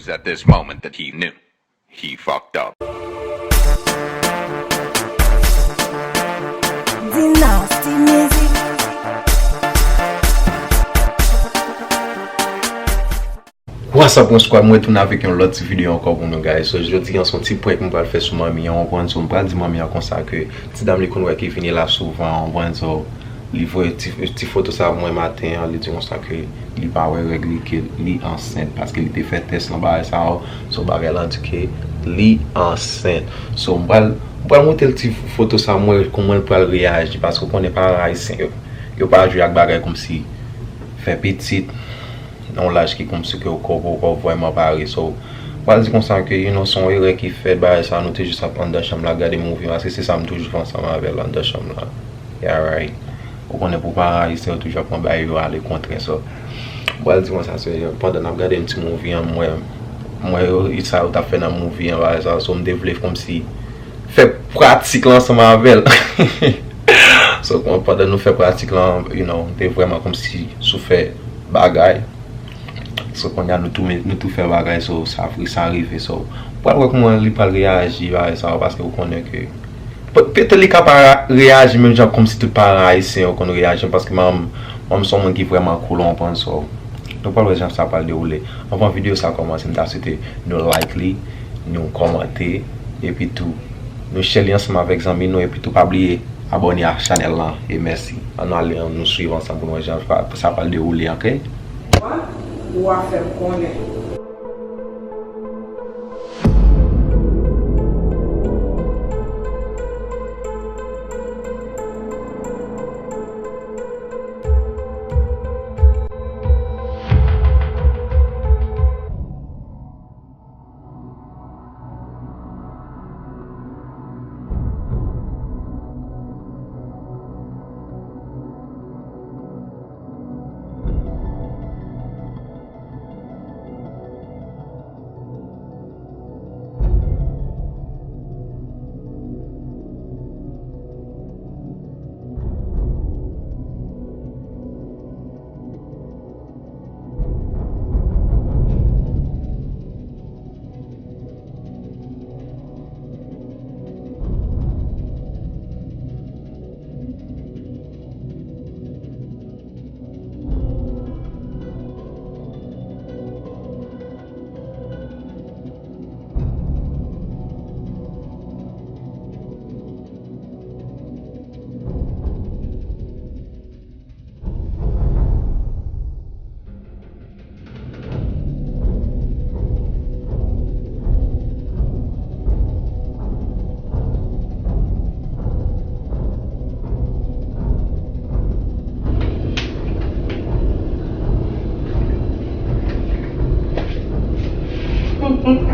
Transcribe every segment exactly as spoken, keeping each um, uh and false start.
at this moment that he knew he fucked up. Dynasty Music. What's up, mon squad? Mwen retounen avèk yon lòt ti videyo ankò pou nou, guys. So, jodi a, se yon ti prank mwen pral fè sou manmi an, ou konprann? So, mwen pral di manmi an konsa ke ti dam li konn wè ki vini la souvan, ou konprann? So, li voye ti, ti foto sa mwen maten an, li di konsa ke li pa wè règ li, ke li ansent, paske li te fè tès lan bagay sa yo. So, bagay lan di ke li ansent. So, mwen pral, mwen pral montre l ti foto sa mwen, kòman l pral reyaji, paske ou konnen paran ayisyen yo, yo pa jwe ak bagay kòmsi fè pitit nan yon laj ki kòmsi ke ou poko vrèman pare. So, mwen pral di konsa ke, you know, se yon erè ki fèt, bagay sa, nou te jis ap anndan chanm la ap gade movie, paske se sa m toujou fè ansanm avè l anndan chanm la. Yeah, right. Ou konnen pou paran ayisyen yo toujou ap pran bagay yo ale kontren, so. Mwen pral di konsa, se pandan n ap gade yon ti movie an, mwen, mwen yo, sa yo t ap fè nan movie an, bagay sa, so m te vle kòmsi fè pratik lan ansanm avè l. So, pandan nou fè pratik lan, you know, m te vrèman kòmsi sou fè bagay. So, kounye a nou tou, nou tou fè bagay, so, sa, sa rive, so. Pral wè kòman li pral reyaji, bagay sa, paske ou konnen ke pe-, petèt li ka pa reyaji menm jan kòmsi tout paran ayisyen yo konn reyaji, paske manman m, manman m se yon moun ki vrèman cool, ou konprann, so. Nou pral wè jan sa pral dewoule. Anvan videyo sa kòmanse, m ta swete nou like li, nou kòmante, epi tou, nou share li ansanm avèk zanmi nou, epi tou pa bliye abòne a chanèl lan, e mèsi. Ann ale, ann nou swiv ansanm pou nou wè jan sa pral dewoule, ok? Ou a fè m konnen.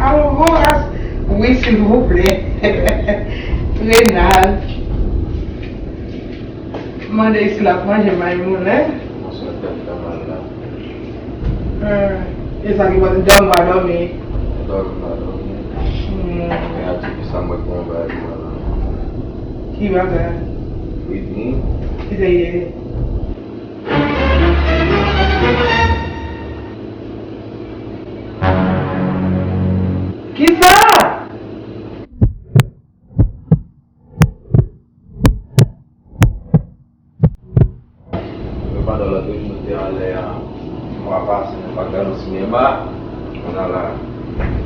Alo, Horace. Wi, silvouplè. Renald. Mande si l ap manje may moulen. Mwen sot fè m fè mal la. E sa ki pote dòmi pa dòmi. Dòmi pa dòmi. Men a di ki sa mwen gen yon bagay pou mwen la. Ki bagay? Whitney. Ki te ye? Kisa? Pandan lòt jou nou te anlè a, mwa pase, nou pa t al nan sinema. Kounye a la,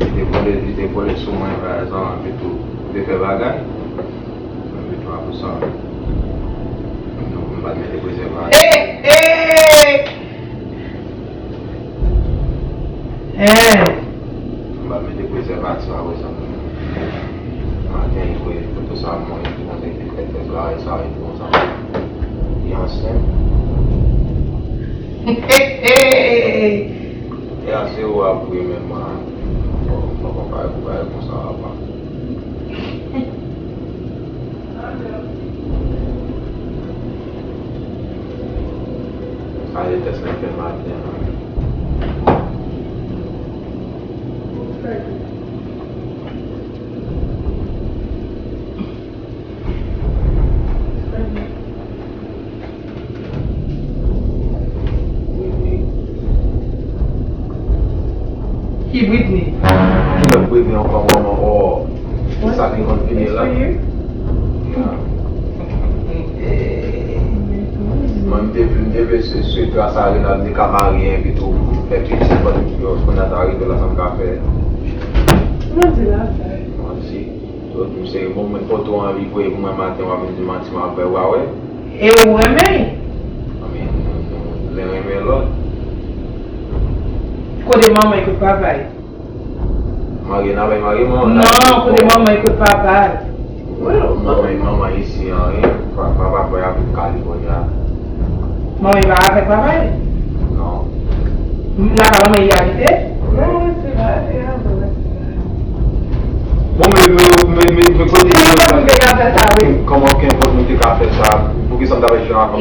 li te vole, li te vole sou mwen, pa egzanp, epi tou, nou te fè bagay. Epi tou, apre sa, nou, m pa t mete prezèvatif. Hey, hey! Hey! M pa t mete prezèvatif, apre sa. Maten, li voye foto sa mwen, li konn te fè tès bagay sa, li konsa. Li ansent. E a se ou ap ri menm, an. Bon, m poko pare pou bagay konsa, papa. Sa se tès mwen fè maten an. Ki Britney. Kilè Britney ankò, manman? Oh, sa ki konn vini la. Yeah. Mwen, m te, m te vle se, se gras a Renal, m te ka marye, epi tou, m fè pitit, kounye a ta rive la, sa m ka fè. Manti la fè. Manti. Tout misye, bon, men foto an li voye pou mwen maten, w ap vin di manti, m ap fè, w a wè. E ou renmen? Anben, nou, nou, len renmen lòt. Kote manman y, kote papa y? Marye, n a bay marye, manman. Non, kote manman y, kote papa y? Manman, manman isi an, wi. Pa-, papa kwè ap viv California. Manman y pa avèk papa y? Non. Lakay manman y abite? Wi, wi, se la, se la, se la. Bon, men, men, men, men, men kote... Ki nenpòt moun te ka fè sa, wi. Kòman, ki nenpòt moun te ka fè sa? Poukisa m ta fè jan avè...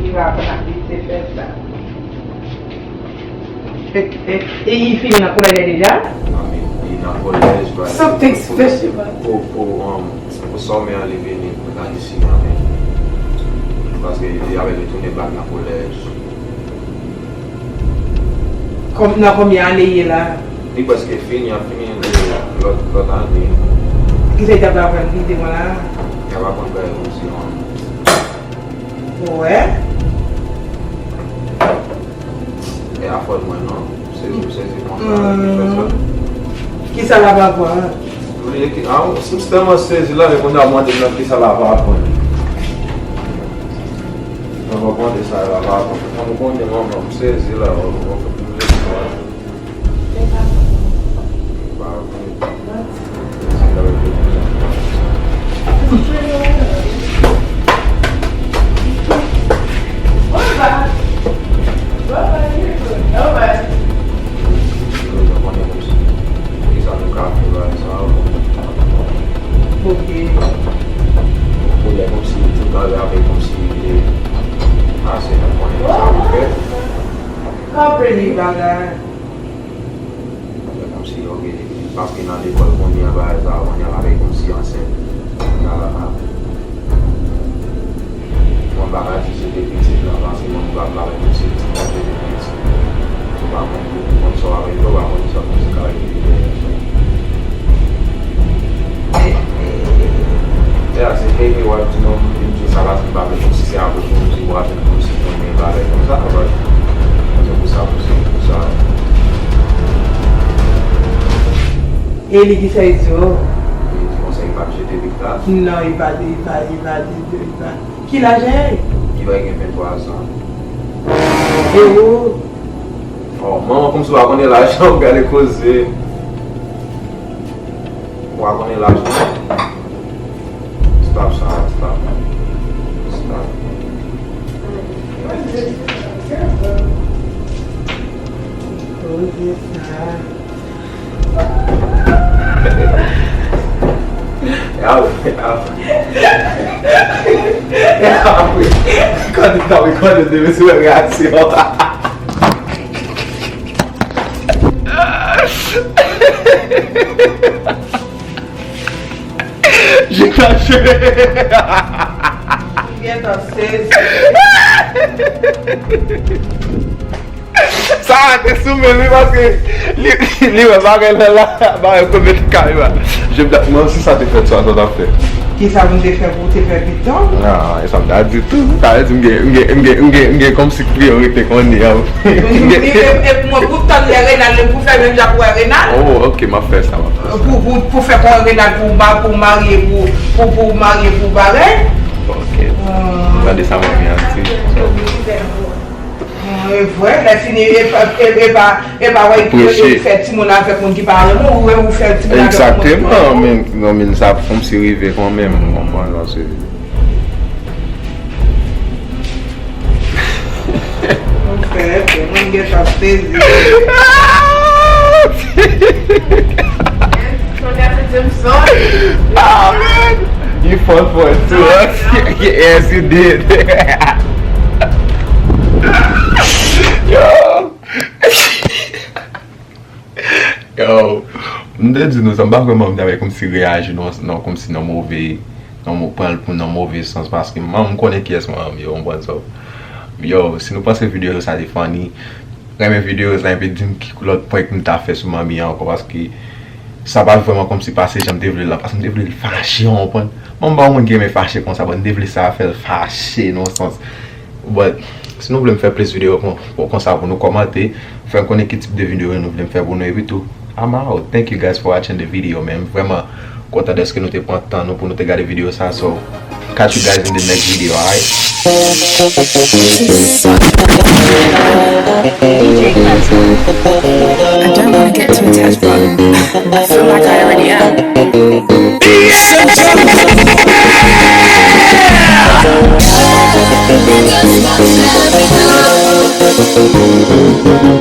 Li pa konn ap li te fè sa. E, e, e li fini nan kolèj la deja? Non, men li nan kolèj, ba, something special about pou, pou, um, pou summer an li vini nan isi an, men paske li avèk li tounen bak nan kolèj. Kòm, nan konbyen ane l ye la? Li prèske fini, ap fini lòt, lòt ane. Kisa li t ap aprann ki te pran la? Li ap aprann bagay kòmsi yon... Ou wè? E afòl mwen non. M sezi, m sezi konsa, li fè sa. Kisa l ap aprann? Vle ki, a, m tèlman sezi la, men kounye a mande m nan kisa l ap aprann. Mwen pa konn sa l ap aprann. Kòm ou konnen manman, m sezi la, ou, ou, ou, Ok. Pou lè kòmsi tout bagay ap fè kòmsi li ase, nou konnen sa pou fè. Konprann li bagay. Fè kòmsi, ok, li p ap vin nan lekòl kounye a, bagay sa, kounye a l ap fè kòmsi ansent. Kounye a la, mwen pa ka di se te pitit la, paske mwen m pa, m pa fè kòmsi pitit la se te pitit. Ou pa konn, ou konn sa w ap regle, ou pa konn sa kòmsi ka regle dèyè. E a, se vre ke w ap di non, m vin di w sa paske m pa vle kòmsi se apre pou m di w ap vin kòmsi konnen bagay konsa, but se pou sa, pou se pou sa. E li ki fè l di w? Li di konsa, li pa t jete pik la? Non, li pa, li pa, li pa, li pa. Ki laj Ray? Ray gen venntwa zan. E ou? Oh, manman, kòmsi w pa konnen laj la, w ap gade koze. Ou pa konnen laj la. Stop sa, stop. Stop. Koze sa. Yaw, yaw. Yaw, kòde, kòde, kòde, de mesye reyaksyon. Gentan chire. Gentan sezi. Sa a te sou men li paske li, li wè bagay la la, bagay premye ti kamera. Je m ta, mwen si sa te fèt, sa, sa t ap fèt. Kisa pou m te fè pou w te fè piton? Ah, e sa m ta di tou. Sa vle di m gen, m gen, m gen, m gen, m gen kòmsi priyorite konnen an. E, e, e mwen pou tann lè Renal, pou fè menm jan pou wè Renal. Oh, ok, m ap fè sa, m ap fè sa. Pou, pou, pou fè kon Renal, pou ma-, pou marye, pou, pou, pou marye, pou bagay. Ok. Gade sa manmi an di. E vre, lè fini, e pa, e, e pa, e pa wè, e, e fè timoun avèk moun ki pa renmen w, ou, ou fè timoun avèk moun ki renmen w. Egzakteman, men, non, men sa kòmsi rive kanmenm, ou konprann, paske Mwen fè, mwen gentan sezi. Sonia se Jameson. Ah, man! You fought for it too, huh? Yes, you did. Yo! Yo, m te di nou sa, m pa kwè manmi ta wè kòmsi reyaji nan, nan, kòmsi nan move, nan mo-, pran l pou nan move sans, paske manmi m konnen kiyès manman m ye, w konprann sa. Yo, si nou panse videyo sa te funny, renmen videyo sa epi di m ki lòt prank m ta fè sou manmi an ankò, paske sa pa t vrèman kòmsi pase jan m te vle l la, paske m te vle l fache, w konprann. Manmi m pa yon moun ki renmen fache konsa, but m te vle sa fè l fache nan yon sans. But, si nou vle m fè plis videyo kon, kon, konsa pou nou, kòmante, fè m konnen ki tip de videyo nou vle m fè pou nou, epi tou, I'm out. Thank you guys for watching the video, man. M vrèman kontan dèske nou te pran tan nou pou nou te gade videyo sa, so catch you guys in the next video, alright? I don't want to get too attached, but I feel like I already am.